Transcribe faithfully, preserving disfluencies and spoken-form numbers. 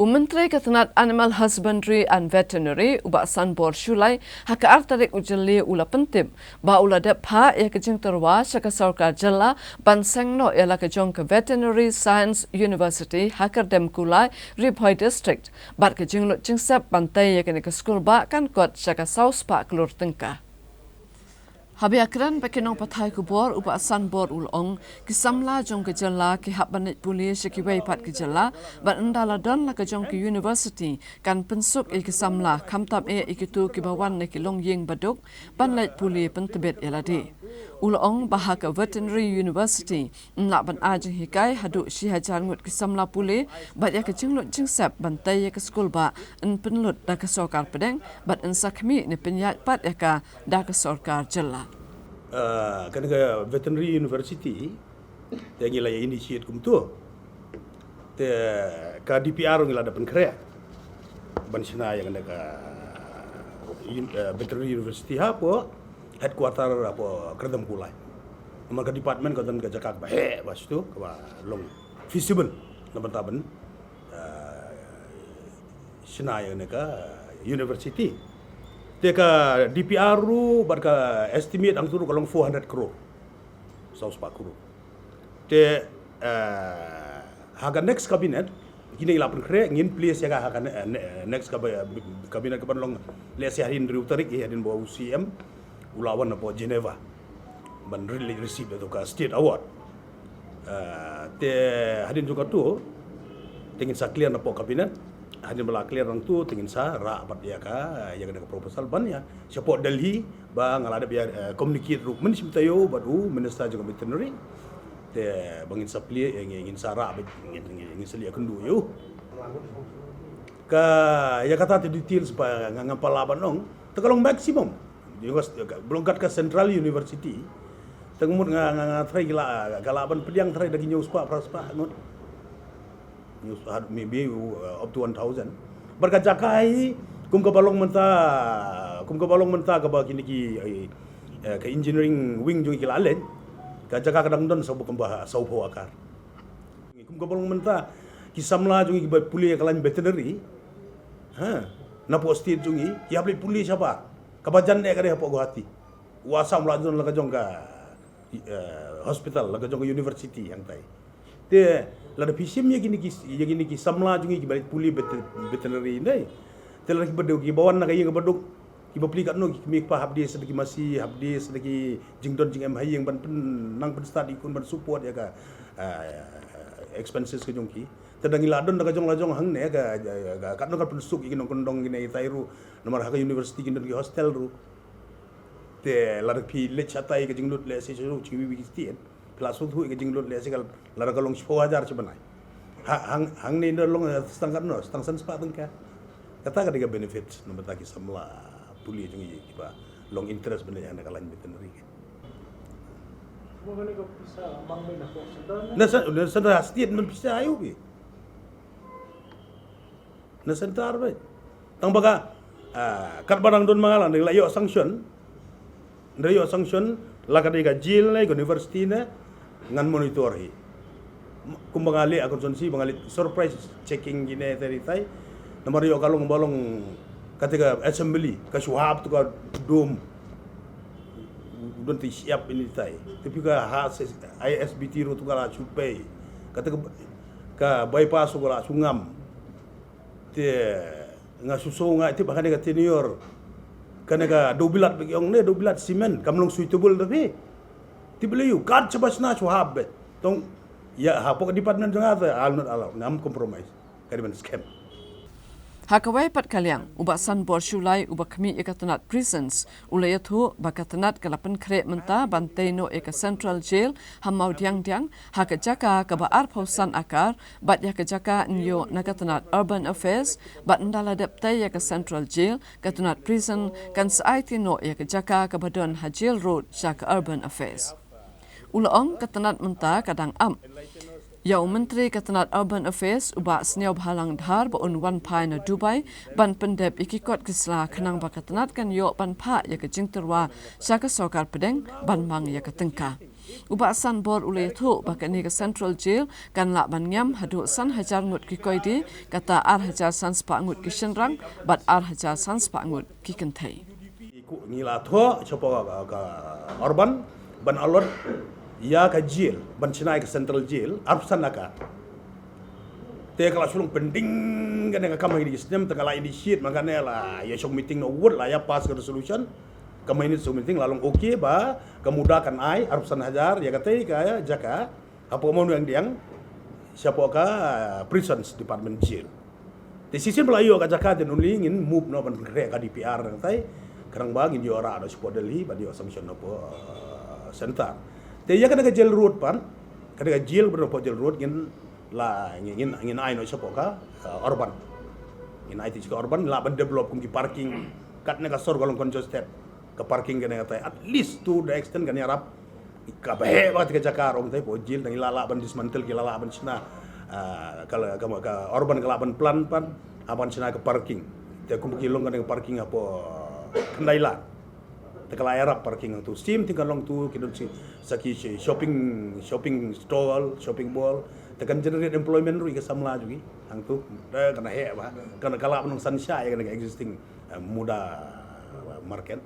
U Myntri ka tnat Animal Husbandry and Veterinary, u Bah Sanbor Shullai, ha ka ar tarik u Jylliew u la pyntip ba u la dep phah ïa ka jingtyrwa sha ka sorkar jylla ban seng noh ïa la ka jong ka Veterinary Science University ha Kyrdemkulai, Ri Bhoi District, bad ka jinglut jingsep ban tei ïa kane ka skulbah kan kot sha ka saw spah klur tyngka. Haba ïakren bad ki nongpathai khubor, u Bah Sanbor u la ong, ki samla jong ka jylla ki hap ban leit pule sha kiwei pat ki jylla, bad ynda la don la ka jong ka university kan pynsuk ïa ki samla, khamtam eh ïa kito kiba wan na ki longïing baduk ban leit pule pyntbit ïa lade. U la ong ba ha ka Veterinary University yn lah ban ai jinghikai haduh shi hajar ngut ki samla pule, bad ïa ka jinglut jingsep ban tei ïa ka skulbah yn pynlut da ka sorkar pdeng, bad yn sa khmih ne pynïaid pat ïa ka da ka sorkar jylla. Uh, kane ka Veterinary University te ngi la initiate kumto. Te ka D P R ngi la da pynkhreh ban shna ïa kane ka un, uh, Veterinary University hapoh headquarter hapoh Kyrdemkulai. Namar ka department ka don ka jaka kaba heh ba shitu kaba long feasible na bynta ban, uh, shna ïa kane ka university. Te ka D P R ruh bad ka estimate hangto ruh ka long four hundred crore. Saw spah crore. Te, uh, ha ka next cabinet, kine la pynkhreh, ngin place ïa ka ha ka ne-, ne-, next kaba, cabinet kaban long, lehse hadien hynriew tarik, hadien ba u C M u la wan napoh Geneva ban re-, receive ïa ka state award. Uh, te hadien jong kato te ngin sa clear napoh cabinet. Hadien ba la clear hangto te ngin sa rah pat ïa ka, ïa ka proposal ban ïa shapoh Delhi, ba nga la dep ïa, uh, communicate ruh mynshwa taïew bad u Minister jong ka Veterinary. Te ba ngin sa plie, eh, ngin, ngin sa rah, ngin, ngin, ngin sa leh kynduh ïa u. Ka, ïa kata te details ba nga, ngam pat lah ban ong. Te ka long maximum. Ïa ka, ka, ba long kat ka Central University. Te mut nga, nga, nga tharai ki la, ka lah ban pdiang tharai da ki hynñiew spah, phra spah ngut. Maybe, uh, up to one thousand. Bad ka jaka hi, kum kaba long mynta, kum kaba long mynta kaba kine ki, eh, eh, ka engineering wing jong ngi ki la leit. Ka jaka ka dang don sawphew, kumba sawphew akar. Kum kaba long mynta, ki samla jong ngi kiba pule ïa ka line veterinary. Ha, napoh state jong ngi, ki hap leit pule shabar. Kaba jan eh ka dei hapoh Guwahati. U Assam u la don la ka jong ka, eh, hospital, la ka jong ka university hangtai. Te lada phi shim ïa kine ki, ïa kine ki samla jong ngi kiba leit pule vet-, veterinary ne. Te lada kiba dei, kiba wan na ka ïing kaba duk, kiba plie katno ki kmie kpa, hap die sa da ki masi, hap die sa da ki jingdon jingem ha ïing ban pyn-, nang pynstad ïa ki khun, ban support ïa ka, eh, expenses ka jong ki. Te da ngi la don da ka jong la jong hangne ka, ka, ka, katno ka pynsuk ïa ki nongkyndong kine itai ruh. Namar ha ka university kin don ki hostel ruh. Te lada phi leit shatai ka jinglut lehse sha ruh, chi wiwi ki stien. Phi la sngewthuh ïa ka jinglut lehse ka lada ka long shiphew hajar shi bnai. Ha, hang, hangne nda long, eh, tang katno, tang san spah tyngka. Kata ka dei ka benefit na bynta ki samla pule jong ngi kiba long interest ban leit ha ka line veterinary. Na sa, na sa da state man pisa ayu bi. Na centre beit. Tang ba ka, ah, katba dang don ma nga la, nda la ïoh sanction. Nda ïoh sanction, la ka dei ka jail ne, ka university ne, ngan monitor hi. Kumba nga leh ha constituency, ba nga leh surprise checking kine teri tai. Namar ïoh ka long ba long kata ka assembly, ka shu hap tu ka dome. Don ti siap ini tai. Tapi ka ha se-, I S B T ruh tu ka la shu pei. Kata ka, ka bypass tu ka la shu ngam. Te nga shu shu nga tip ha kane ka tenure. Kane ka Dewbilat ba ki ong ne, Dewbilat cement, kam long suitable da phi. Tip lei ïa u, kat shaba shna shu hap beit. Tang ïa hapoh ka department jong nga te, I'll not allow, ngam compromise. Ka dei ban skhem. Ha kawei pat ka liang, u Bah Sanbor Shullai uba khmih ïa ka tnat Prisons, u la ïathuh ba ka tnat ka la pynkhreh mynta ban tei noh ïa ka Central Jail ha Mawdiangdiang, ha ka jaka kaba arphew san akar, bad ïa ka jaka yn ïoh na ka tnat Urban Affairs, bad ynda la dep tei ïa ka Central Jail, ka tnat Prison kan sa aiti noh ïa ka jaka kaba don ha Jail Road sha ka Urban Affairs. U la ong ka tnat mynta ka dang ap ïa u Myntri ka tnat Urban Affairs, u Bah Sniawbhalang Dhar, ba un wan phai na Dubai ban pyndep ïa ki kot ki sla, khnang ba ka tnat kan ïoh ban phah ïa ka jingtyrwa sha ka sorkar pdeng ban mang ïa ka tyngka. U Bah Sanbor u la ïathuh ba kane ka Central Jail kan lah ban niam haduh san hajar ngut ki koidi, kata ar hajar san spah ngut ki shynrang bad ar hajar san spah ngut ki kynthei. Ngi la thoh shapoh ka, ka urban ban allot ïa ka jail, ban shna ïa ka Central Jail arphew san acre. Te ka la shu long pending kane ka kam ha kine ki snem, te ka la initiate ma kane, la ïa shong meeting na wut, la ïa pass ka resolution. Ka mynta shong meeting la long okay ba ka MUDA kan ai arphew san hajar ïa katei ka jaka hapoh Mawniangdiang, shapoh ka Prisons Department Jail. Te shisien ba la ïoh ka jaka, then only ngin move noh ban khreh ka D P R nangtai, khnang ba ngin ïoh rah noh shapoh Delhi ban ïoh sanction noh hapoh, uh, centre. Te ïa kane ka jail road pat, kane ka jail, ban noh hapoh jail road, ngin la, ngin, ngin, ngin ai noh shapoh ka, uh, urban. Ngin ai te sha ka urban, lah ban develop kum ki parking. Katne ka sor ka long congested, ka parking kane katai. At least to the extent kan ïarap, kaba heh ba kata ka jaka, ong te, hapoh jail, ngi la lah ban dismantle, ki la lah ban shna, ah, ka, ka, ka urban ka lah ban plan pat, ah, ban shna ka parking. Te kum ki long kane ka parking hapoh Khyndai Lad. Te ka la ïarap parking hangtu. Same thing kan long tu, ki don shi, sa ki shi shopping, shopping stall, shopping mall. Te kan generate employment ruh ïa ki samla jong ki hangtu. Te kan heh ba, kan, ka lah ban long san sha ïa kane ka existing, eh, MUDA, eh, market.